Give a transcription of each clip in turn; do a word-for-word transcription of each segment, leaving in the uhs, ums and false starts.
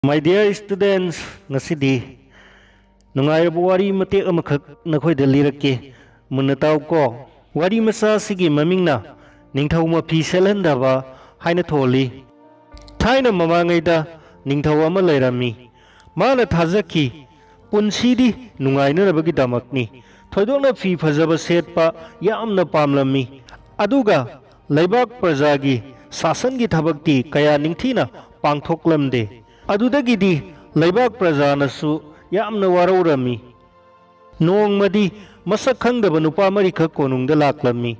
My dear students, ꯉꯁꯤꯗꯤ ꯅꯨꯡꯉꯥꯏꯔꯕ ꯋꯥꯔꯤ ꯃꯇꯦꯛ ꯑꯃꯈꯛ ꯅꯈꯣꯏꯗ ꯂꯤꯔꯛꯀꯦ꯫ ꯃꯨꯟꯅ ꯇꯥꯎꯀꯣ꯫ ꯋꯥꯔꯤ ꯃꯆꯥ ꯑꯁꯤꯒꯤ ꯃꯃꯤꯡꯅ ꯅꯤꯡꯊꯧ ꯃꯐꯤ ꯁꯦꯠꯍꯟꯗꯕ ꯍꯥꯏꯅ ꯊꯣꯜꯂꯤ꯫ ꯊꯥꯏꯅ ꯃꯃꯥꯡꯉꯩꯗ ꯅꯤꯡꯊꯧ ꯑꯃ ꯂꯩꯔꯝꯃꯤ꯫ ꯃꯥꯅ ꯊꯥꯖꯈꯤ, ꯄꯨꯟꯁꯤꯗꯤ ꯅꯨꯡꯉꯥꯏꯅꯅꯕꯒꯤꯗꯃꯛꯅꯤ꯫ ꯊꯣꯏꯗꯣꯛꯅ ꯐꯤ ꯐꯖꯕ ꯁꯦꯠꯄ ꯌꯥꯝꯅ ꯄꯥꯝꯂꯝꯃꯤ꯫ ꯑꯗꯨꯒ ꯂꯩꯕꯥꯛ ꯄ꯭ꯔꯖꯥꯒꯤ ꯁꯥꯁꯟꯒꯤ ꯊꯕꯛꯇꯤ ꯀꯌꯥ ꯅꯤꯡꯊꯤꯅ ꯄꯥꯡꯊꯣꯛꯂꯝꯗꯦ꯫ ꯑꯗꯨꯗꯒꯤꯗꯤ ꯂꯩꯕꯥꯛ ꯄ꯭ꯔꯖꯥꯅꯁꯨ ꯌꯥꯝꯅ ꯋꯥꯔꯧꯔꯝꯃꯤ꯫ ꯅꯣꯡꯃꯗꯤ ꯃꯁꯛ ꯈꯪꯗꯕ ꯅꯨꯄꯥ ꯃꯔꯤꯈꯛ ꯀꯣꯅꯨꯡꯗ ꯂꯥꯛꯂꯝꯃꯤ꯫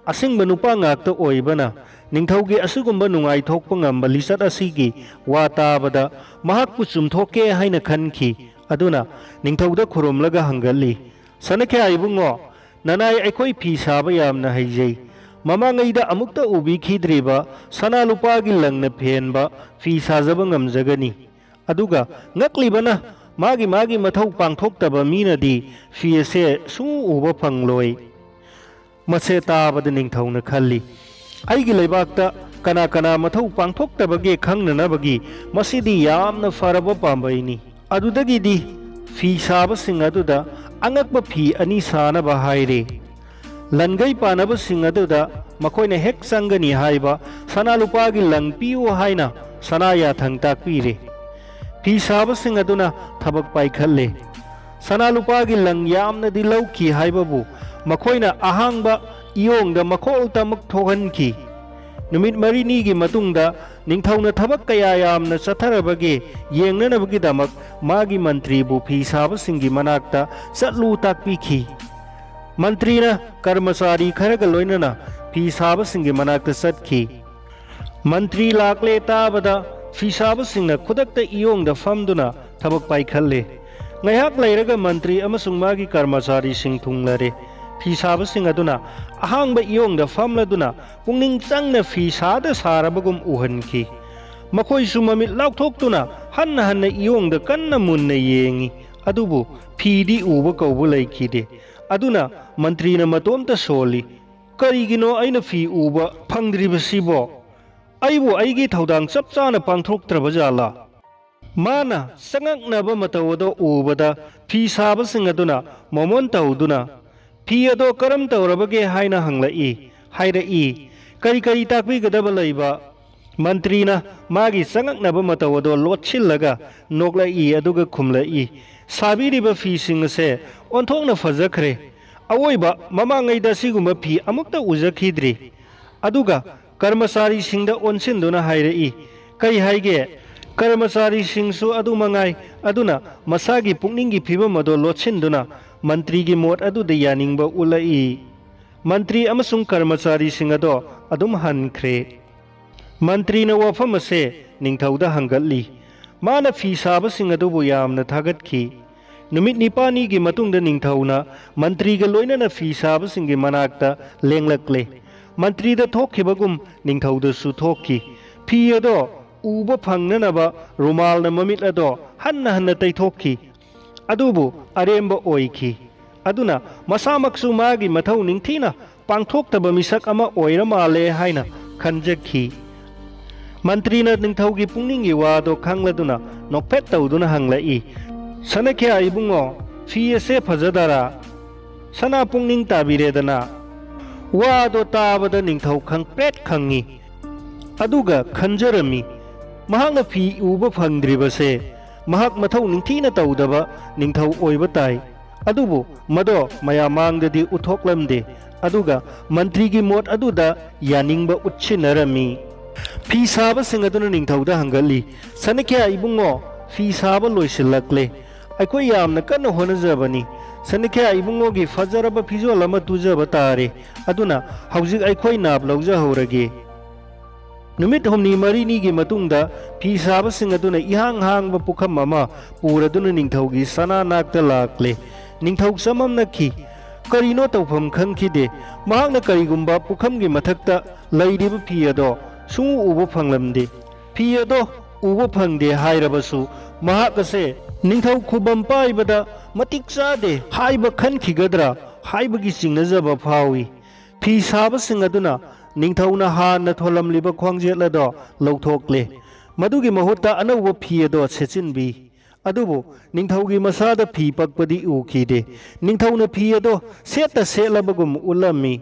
ꯑꯁꯤꯡꯕ ꯅꯨꯄꯥ ꯉꯥꯛꯇ ꯑꯣꯏꯕꯅ ꯅꯤꯡꯊꯧꯒꯤ ꯑꯁꯤꯒꯨꯝꯕ ꯅꯨꯡꯉꯥꯏꯊꯣꯛꯄ ꯉꯝꯕ ꯂꯤꯆꯠ ꯑꯁꯤꯒꯤ ꯋꯥ ꯇꯥꯕꯗ ꯃꯍꯥꯛꯄꯨ ꯆꯨꯝꯊꯣꯛꯀꯦ ꯍꯥꯏꯅ ꯈꯟꯈꯤ꯫ ꯑꯗꯨꯅ ꯅꯤꯡꯊꯧꯗ ꯈꯨꯔꯨꯝꯂꯒ ꯍꯪꯒꯠꯂꯤ, "ꯁꯅꯈ꯭ꯌꯥ ꯏꯕꯨꯡꯉꯣ, ꯅꯅꯥꯏ ꯑꯩꯈꯣꯏ ꯐꯤ ꯁꯥꯕ ꯌꯥꯝꯅ ꯍꯩꯖꯩ꯫ ꯃꯃꯥꯡꯉꯩꯗ ꯑꯃꯨꯛꯇ ꯎꯕꯤꯈꯤꯗ꯭ꯔꯤꯕ ꯁꯅꯥ ꯂꯨꯄꯥꯒꯤ ꯂꯪꯅ ꯐꯦꯟꯕ ꯐꯤ ꯁꯥꯖꯕ ꯉꯝꯖꯒꯅꯤ꯫ ꯑꯗꯨꯒ ꯉꯛꯂꯤꯕꯅ ꯃꯥꯒꯤ ꯃꯥꯒꯤ ꯃꯊꯧ ꯄꯥꯡꯊꯣꯛꯇꯕ ꯃꯤꯅꯗꯤ ꯐꯤ ꯑꯁꯦ ꯁꯨꯡꯎ ꯎꯕ ꯐꯪꯂꯣꯏ꯫" ꯃꯁꯦ ꯇꯥꯕꯗ ꯅꯤꯡꯊꯧꯅ ꯈꯜꯂꯤ, "ꯑꯩꯒꯤ ꯂꯩꯕꯥꯛꯇ ꯀꯅꯥ ꯀꯅꯥ ꯃꯊꯧ ꯄꯥꯡꯊꯣꯛꯇꯕꯒꯦ ꯈꯪꯅꯅꯕꯒꯤ ꯃꯁꯤꯗꯤ ꯌꯥꯝꯅ ꯐꯔꯕ ꯄꯥꯝꯕꯩꯅꯤ꯫" ꯑꯗꯨꯗꯒꯤꯗꯤ ꯐꯤ ꯁꯥꯕꯁꯤꯡ ꯑꯗꯨꯗ ꯑꯉꯛꯄ ꯐꯤ ꯑꯅꯤ ꯁꯥꯅꯕ ꯍꯥꯏꯔꯦ꯫ ꯂꯟꯒꯩ ꯄꯥꯅꯕꯁꯤꯡ ꯑꯗꯨꯗ ꯃꯈꯣꯏꯅ ꯍꯦꯛ ꯆꯪꯒꯅꯤ ꯍꯥꯏꯕ ꯁꯅꯥ ꯂꯨꯄꯥꯒꯤ ꯂꯪ ꯄꯤꯌꯨ ꯍꯥꯏꯅ ꯁꯅꯥ ꯌꯥꯊꯪ ꯇꯥꯛꯄꯤꯔꯦ꯫ ꯐꯤ ꯁꯥꯕꯁꯤꯡ ꯑꯗꯨꯅ ꯊꯕꯛ ꯄꯥꯏꯈꯠꯂꯦ꯫ ꯁꯅꯥ ꯂꯨꯄꯥꯒꯤ ꯂꯪ ꯌꯥꯝꯅꯗꯤ ꯂꯧꯈꯤ ꯍꯥꯏꯕꯕꯨ ꯃꯈꯣꯏꯅ ꯑꯍꯥꯡꯕ ꯏꯌꯣꯡꯗ ꯃꯈꯣꯜ ꯇꯃꯛ ꯊꯣꯛꯍꯟꯈꯤ꯫ ꯅꯨꯃꯤꯠ ꯃꯔꯤꯅꯤꯒꯤ ꯃꯇꯨꯡꯗ ꯅꯤꯡꯊꯧꯅ ꯊꯕꯛ ꯀꯌꯥ ꯌꯥꯝꯅ ꯆꯠꯊꯔꯕꯒꯦ ꯌꯦꯡꯅꯅꯕꯒꯤꯗꯃꯛ ꯃꯥꯒꯤ ꯃꯟꯇ꯭ꯔꯤꯕꯨ ꯐꯤ ꯁꯥꯕꯁꯤꯡꯒꯤ ꯃꯅꯥꯛꯇ ꯆꯠꯂꯨ ꯇꯥꯛꯄꯤꯈꯤ꯫ ꯃꯟꯇ꯭ꯔꯤꯅ ꯀꯔꯃꯆꯥꯔꯤ ꯈꯔꯒ ꯂꯣꯏꯅꯅ ꯐꯤ ꯁꯥꯕꯁꯤꯡꯒꯤ ꯃꯅꯥꯛꯇ ꯆꯠꯈꯤ꯫ ꯃꯟꯇ꯭ꯔꯤ ꯂꯥꯛꯂꯦ ꯇꯥꯕꯗ ꯐꯤ ꯁꯥꯕꯁꯤꯡꯅ ꯈꯨꯗꯛꯇ ꯏꯌꯣꯡꯗ ꯐꯝꯗꯨꯅ ꯊꯕꯛ ꯄꯥꯏꯈꯠꯂꯦ꯫ ꯉꯥꯏꯍꯥꯛ ꯂꯩꯔꯒ ꯃꯟꯇ꯭ꯔꯤ ꯑꯃꯁꯨꯡ ꯃꯥꯒꯤ ꯀꯔꯃꯆꯥꯔꯤꯁꯤꯡ ꯊꯨꯡꯂꯔꯦ꯫ ꯐꯤ ꯁꯥꯕꯁꯤꯡ ꯑꯗꯨꯅ ꯑꯍꯥꯡꯕ ꯏꯌꯣꯡꯗ ꯐꯝꯂꯗꯨꯅ ꯄꯨꯛꯅꯤꯡ ꯆꯪꯅ ꯐꯤ ꯁꯥꯗ ꯁꯥꯔꯕꯒꯨꯝ ꯎꯍꯟꯈꯤ꯫ ꯃꯈꯣꯏꯁꯨ ꯃꯃꯤꯠ ꯂꯥꯎꯊꯣꯛꯇꯨꯅ ꯍꯟꯅ ꯍꯟꯅ ꯏꯌꯣꯡꯗ ꯀꯟꯅ ꯃꯨꯟꯅ ꯌꯦꯡꯉꯤ꯫ ꯑꯗꯨꯕꯨ ꯐꯤꯗꯤ ꯎꯕ ꯀꯧꯕ ꯂꯩꯈꯤꯗꯦ꯫ ꯑꯗꯨꯅ ꯃꯟꯇ꯭ꯔꯤꯅ ꯃꯇꯣꯝꯇ ꯁꯣꯜꯂꯤ, "ꯀꯔꯤꯒꯤꯅꯣ ꯑꯩꯅ ꯐꯤ ꯎꯕ ꯐꯪꯗ꯭ꯔꯤꯕꯁꯤꯕꯣ? ꯑꯩꯕꯨ ꯑꯩꯒꯤ ꯊꯧꯗꯥꯡ ꯆꯞ ꯆꯥꯅ ꯄꯥꯡꯊꯣꯛꯇ꯭ꯔꯕ ꯖꯥꯠꯂꯥ?" ꯃꯥꯅ ꯆꯉꯛꯅꯕ ꯃꯇꯧ ꯑꯗꯨ ꯎꯕꯗ ꯐꯤ ꯁꯥꯕꯁꯤꯡ ꯑꯗꯨꯅ ꯃꯣꯃꯣꯟ ꯇꯧꯗꯨꯅ, "ꯐꯤ ꯑꯗꯣ ꯀꯔꯝ ꯇꯧꯔꯕꯒꯦ?" ꯍꯥꯏꯅ ꯍꯪꯂꯛꯏ, ꯍꯥꯏꯔꯛꯏ꯫ ꯀꯔꯤ ꯀꯔꯤ ꯇꯥꯛꯄꯤꯒꯗꯕ ꯂꯩꯕ? ꯃꯟꯇ꯭ꯔꯤꯅ ꯃꯥꯒꯤ ꯆꯉꯛꯅꯕ ꯃꯇꯧ ꯑꯗꯣ ꯂꯣꯠꯁꯤꯜꯂꯒ ꯅꯣꯛꯂꯛꯏ, ꯑꯗꯨꯒ ꯈꯨꯝꯂꯛꯏ, "ꯁꯥꯕꯤꯔꯤꯕ ꯐꯤꯁꯤꯡ ꯑꯁꯦ ꯑꯣꯟꯊꯣꯛꯅ ꯐꯖꯈ꯭ꯔꯦ꯫ ꯑꯋꯣꯏꯕ ꯃꯃꯥꯡꯉꯩꯗ ꯑꯁꯤꯒꯨꯝꯕ ꯐꯤ ꯑꯃꯨꯛꯇ ꯎꯖꯈꯤꯗ꯭ꯔꯤ꯫" ꯑꯗꯨꯒ ꯀꯔꯃꯆꯥꯔꯤꯁꯤꯡꯗ ꯑꯣꯟꯁꯤꯟꯗꯨꯅ ꯍꯥꯏꯔꯛꯏ, "ꯀꯔꯤ ꯍꯥꯏꯒꯦ? ꯀꯔꯃꯆꯥꯔꯤꯁꯤꯡꯁꯨ ꯑꯗꯨ ꯃꯉꯥꯏ꯫" ꯑꯗꯨꯅ ꯃꯁꯥꯒꯤ ꯄꯨꯛꯅꯤꯡꯒꯤ ꯐꯤꯕꯝ ꯑꯗꯣ ꯂꯣꯠꯁꯤꯟꯗꯨꯅ ꯃꯟꯇ꯭ꯔꯤꯒꯤ ꯃꯣꯠ ꯑꯗꯨꯗ ꯌꯥꯅꯤꯡꯕ ꯎꯠꯂꯛꯏ꯫ ꯃꯟꯇ꯭ꯔꯤ ꯑꯃꯁꯨꯡ ꯀꯔꯃꯆꯥꯔꯤꯁꯤꯡ ꯑꯗꯣ ꯑꯗꯨꯝ ꯍꯟꯈ꯭ꯔꯦ꯫ ꯃꯟꯇ꯭ꯔꯤꯅ ꯋꯥꯐꯝ ꯑꯁꯦ ꯅꯤꯡꯊꯧꯗ ꯍꯪꯒꯠꯂꯤ꯫ ꯃꯥꯅ ꯐꯤ ꯁꯥꯕꯁꯤꯡ ꯑꯗꯨꯕꯨ ꯌꯥꯝꯅ ꯊꯥꯒꯠꯈꯤ꯫ ꯅꯨꯃꯤꯠ ꯅꯤꯄꯥꯜꯅꯤꯒꯤ ꯃꯇꯨꯡꯗ ꯅꯤꯡꯊꯧꯅ ꯃꯟꯇ꯭ꯔꯤꯒ ꯂꯣꯏꯅꯅ ꯐꯤ ꯁꯥꯕꯁꯤꯡꯒꯤ ꯃꯅꯥꯛꯇ ꯂꯦꯡꯂꯛꯂꯦ꯫ ꯃꯟꯇ꯭ꯔꯤꯗ ꯊꯣꯛꯈꯤꯕꯒꯨꯝ ꯅꯤꯡꯊꯧꯗꯁꯨ ꯊꯣꯛꯈꯤ꯫ ꯐꯤ ꯑꯗꯣ ꯎꯕ ꯐꯪꯅꯅꯕ ꯔꯨꯃꯥꯜꯅ ꯃꯃꯤꯠ ꯑꯗꯣ ꯍꯟꯅ ꯍꯟꯅ ꯇꯩꯊꯣꯛꯈꯤ꯫ ꯑꯗꯨꯕꯨ ꯑꯔꯦꯝꯕ ꯑꯣꯏꯈꯤ꯫ ꯑꯗꯨꯅ ꯃꯁꯥꯃꯛꯁꯨ ꯃꯥꯒꯤ ꯃꯊꯧ ꯅꯤꯡꯊꯤꯅ ꯄꯥꯡꯊꯣꯛꯇꯕ ꯃꯤꯁꯛ ꯑꯃ ꯑꯣꯏꯔ ꯃꯥꯜꯂꯦ ꯍꯥꯏꯅ ꯈꯟꯖꯈꯤ꯫ ꯃꯟꯇ꯭ꯔꯤꯅ ꯅꯤꯡꯊꯧꯒꯤ ꯄꯨꯛꯅꯤꯡꯒꯤ ꯋꯥꯗꯣ ꯈꯪꯂꯗꯨꯅ ꯅꯣꯛꯐꯦꯠ ꯇꯧꯗꯨꯅ ꯍꯪꯂꯛꯏ, "ꯁꯅꯈ꯭ꯌꯥ ꯏꯕꯨꯡꯉꯣ, ꯐꯤ ꯑꯁꯦ ꯐꯖꯗꯔꯥ?" ꯁꯅꯥ ꯄꯨꯛꯅꯤꯡ ꯇꯥꯕꯤꯔꯦꯗꯅ꯫ ꯋꯥꯗꯣ ꯇꯥꯕꯗ ꯅꯤꯡꯊꯧ ꯈꯪꯄ꯭ꯔꯦꯠ ꯈꯪꯉꯤ꯫ ꯑꯗꯨꯒ ꯈꯟꯖꯔꯝꯃꯤ, ꯃꯍꯥꯛꯅ ꯐꯤ ꯎꯕ ꯐꯪꯗ꯭ꯔꯤꯕꯁꯦ ꯃꯍꯥꯛ ꯃꯊꯧ ꯅꯤꯡꯊꯤꯅ ꯇꯧꯗꯕ ꯅꯤꯡꯊꯧ ꯑꯣꯏꯕ ꯇꯥꯏ꯫ ꯑꯗꯨꯕꯨ ꯃꯗꯣ ꯃꯌꯥꯝ ꯃꯥꯡꯗꯗꯤ ꯎꯠꯊꯣꯛꯂꯝꯗꯦ꯫ ꯑꯗꯨꯒ ꯃꯟꯇ꯭ꯔꯤꯒꯤ ꯃꯣꯠ ꯑꯗꯨꯗ ꯌꯥꯅꯤꯡꯕ ꯎꯠꯁꯤꯟꯅꯔꯝꯃꯤ꯫ ꯐꯤ ꯁꯥꯕꯁꯤꯡ ꯑꯗꯨꯅ ꯅꯤꯡꯊꯧꯗ ꯍꯪꯒꯠꯂꯤ, "ꯁꯅꯈ꯭ꯌꯥ ꯏꯕꯨꯡꯉꯣ, ꯐꯤ ꯁꯥꯕ ꯂꯣꯏꯁꯤꯜꯂꯛꯂꯦ꯫ ꯑꯩꯈꯣꯏ ꯌꯥꯝꯅ ꯀꯟꯅ ꯍꯣꯠꯅꯖꯕꯅꯤ꯫ ꯁꯅꯈ꯭ꯌꯥ ꯏꯕꯨꯡꯉꯣꯒꯤ ꯐꯖꯔꯕ ꯐꯤꯖꯣꯜ ꯑꯃ ꯇꯨꯖꯕ ꯇꯥꯔꯦ꯫ ꯑꯗꯨꯅ ꯍꯧꯖꯤꯛ ꯑꯩꯈꯣꯏ ꯅꯥꯞ ꯂꯧꯖꯍꯧꯔꯒꯦ꯫" ꯅꯨꯃꯤꯠ ꯍꯨꯝꯅꯤ ꯃꯔꯤꯅꯤꯒꯤ ꯃꯇꯨꯡꯗ ꯐꯤ ꯁꯥꯕꯁꯤꯡ ꯑꯗꯨꯅ ꯏꯍꯥꯡ ꯍꯥꯡꯕ ꯄꯨꯈꯝ ꯑꯃ ꯄꯨꯔꯗꯨꯅ ꯅꯤꯡꯊꯧꯒꯤ ꯁꯅꯥ ꯅꯥꯛꯇ ꯂꯥꯛꯂꯦ꯫ ꯅꯤꯡꯊꯧ ꯆꯃꯝꯅꯈꯤ꯫ ꯀꯔꯤꯅꯣ ꯇꯧꯐꯝ ꯈꯪꯈꯤꯗꯦ꯫ ꯃꯍꯥꯛꯅ ꯀꯔꯤꯒꯨꯝꯕ ꯄꯨꯈꯝꯒꯤ ꯃꯊꯛꯇ ꯂꯩꯔꯤꯕ ꯐꯤ ꯑꯗꯣ ꯁꯨꯡꯎ ꯎꯕ ꯐꯪꯂꯝꯗꯦ꯫ ꯐꯤ ꯑꯗꯣ ꯎꯕ ꯐꯪꯗꯦ ꯍꯥꯏꯔꯕꯁꯨ ꯃꯍꯥꯛ ꯑꯁꯦ ꯅꯤꯡꯊꯧ ꯈꯨꯕꯝ ꯄꯥꯏꯕꯗ ꯃꯇꯤꯛ ꯆꯥꯗꯦ ꯍꯥꯏꯕ ꯈꯟꯈꯤꯒꯗ꯭ꯔꯥ ꯍꯥꯏꯕꯒꯤ ꯆꯤꯡꯅꯖꯕ ꯐꯥꯎꯏ꯫ ꯐꯤ ꯁꯥꯕꯁꯤꯡ ꯑꯗꯨꯅ ꯅꯤꯡꯊꯧꯅ ꯍꯥꯟꯅ ꯊꯣꯜꯂꯝꯂꯤꯕ ꯈ꯭ꯋꯥꯡꯖꯦꯠ ꯑꯗꯣ ꯂꯧꯊꯣꯛꯂꯦ꯫ ꯃꯗꯨꯒꯤ ꯃꯍꯨꯠꯇ ꯑꯅꯧꯕ ꯐꯤ ꯑꯗꯣ ꯁꯦꯠꯆꯤꯟꯕꯤ꯫ ꯑꯗꯨꯕꯨ ꯅꯤꯡꯊꯧꯒꯤ ꯃꯁꯥꯗ ꯐꯤ ꯄꯛꯄꯗꯤ ꯎꯈꯤꯗꯦ꯫ ꯅꯤꯡꯊꯧꯅ ꯐꯤ ꯑꯗꯣ ꯁꯦꯠꯇ ꯁꯦꯠꯂꯕꯒꯨꯝ ꯎꯠꯂꯝꯃꯤ꯫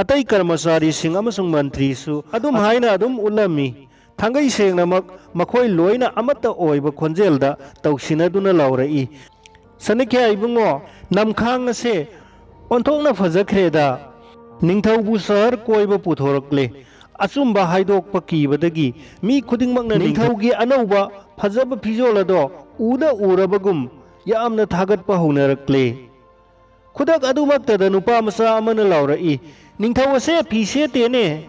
ꯑꯇꯩ ꯀꯔꯃꯆꯥꯔꯤꯁꯤꯡ ꯑꯃꯁꯨꯡ ꯃꯟꯇ꯭ꯔꯤꯁꯨ ꯑꯗꯨꯝ ꯍꯥꯏꯅ ꯑꯗꯨꯝ ꯎꯠꯂꯝꯃꯤ꯫ ꯊꯥꯡꯒꯩ ꯁꯦꯡꯅꯃꯛ ꯃꯈꯣꯏ ꯂꯣꯏꯅ ꯑꯃꯠꯇ ꯑꯣꯏꯕ ꯈꯣꯟꯖꯦꯜꯗ ꯇꯧꯁꯤꯟꯅꯗꯨꯅ ꯂꯥꯎꯔꯛꯏ, "ꯁꯅꯤꯈ꯭ꯌꯥ ꯏꯕꯨꯡꯉꯣ, ꯅꯝꯈꯥꯡ ꯑꯁꯦ ꯑꯣꯟꯊꯣꯛꯅ ꯐꯖꯈ꯭ꯔꯦꯗ!" ꯅꯤꯡꯊꯧꯕꯨ ꯁꯍꯔ ꯀꯣꯏꯕ ꯄꯨꯊꯣꯔꯛꯂꯦ꯫ ꯑꯆꯨꯝꯕ ꯍꯥꯏꯗꯣꯛꯄ ꯀꯤꯕꯗꯒꯤ ꯃꯤ ꯈꯨꯗꯤꯡꯃꯛꯅ ꯅꯤꯡꯊꯧꯒꯤ ꯑꯅꯧꯕ ꯐꯖꯕ ꯐꯤꯖꯣꯜ ꯑꯗꯣ ꯎꯗ ꯎꯔꯕꯒꯨꯝ ꯌꯥꯝꯅ ꯊꯥꯒꯠꯄ ꯍꯧꯅꯔꯛꯂꯦ꯫ ꯈꯨꯗꯛ ꯑꯗꯨꯃꯛꯇꯗ ꯅꯨꯄꯥ ꯃꯆꯥ ꯑꯃꯅ ꯂꯥꯎꯔꯛꯏ, "ꯅꯤꯡꯊꯧ ꯑꯁꯦ ꯐꯤ ꯁꯦꯠꯇꯦꯅꯦ!"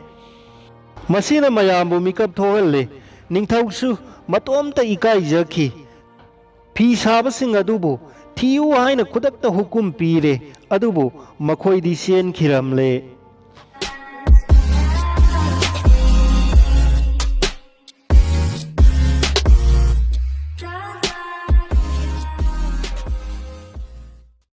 ꯃꯁꯤꯅ ꯃꯌꯥꯝꯕꯨ ꯃꯤꯀꯞ ꯊꯣꯛꯍꯜꯂꯦ꯫ ꯅꯤꯡꯊꯧꯁꯨ ꯃꯇꯣꯝꯇ ꯏꯀꯥꯏꯖꯈꯤ꯫ ꯐꯤ ꯁꯥꯕꯁꯤꯡ ꯑꯗꯨꯕꯨ ꯊꯤꯌꯨ ꯍꯥꯏꯅ ꯈꯨꯗꯛꯇ ꯍꯨꯀꯨꯝ ꯄꯤꯔꯦ, ꯑꯗꯨꯕꯨ ꯃꯈꯣꯏꯗꯤ ꯆꯦꯟꯈꯤꯔꯝꯂꯦ꯫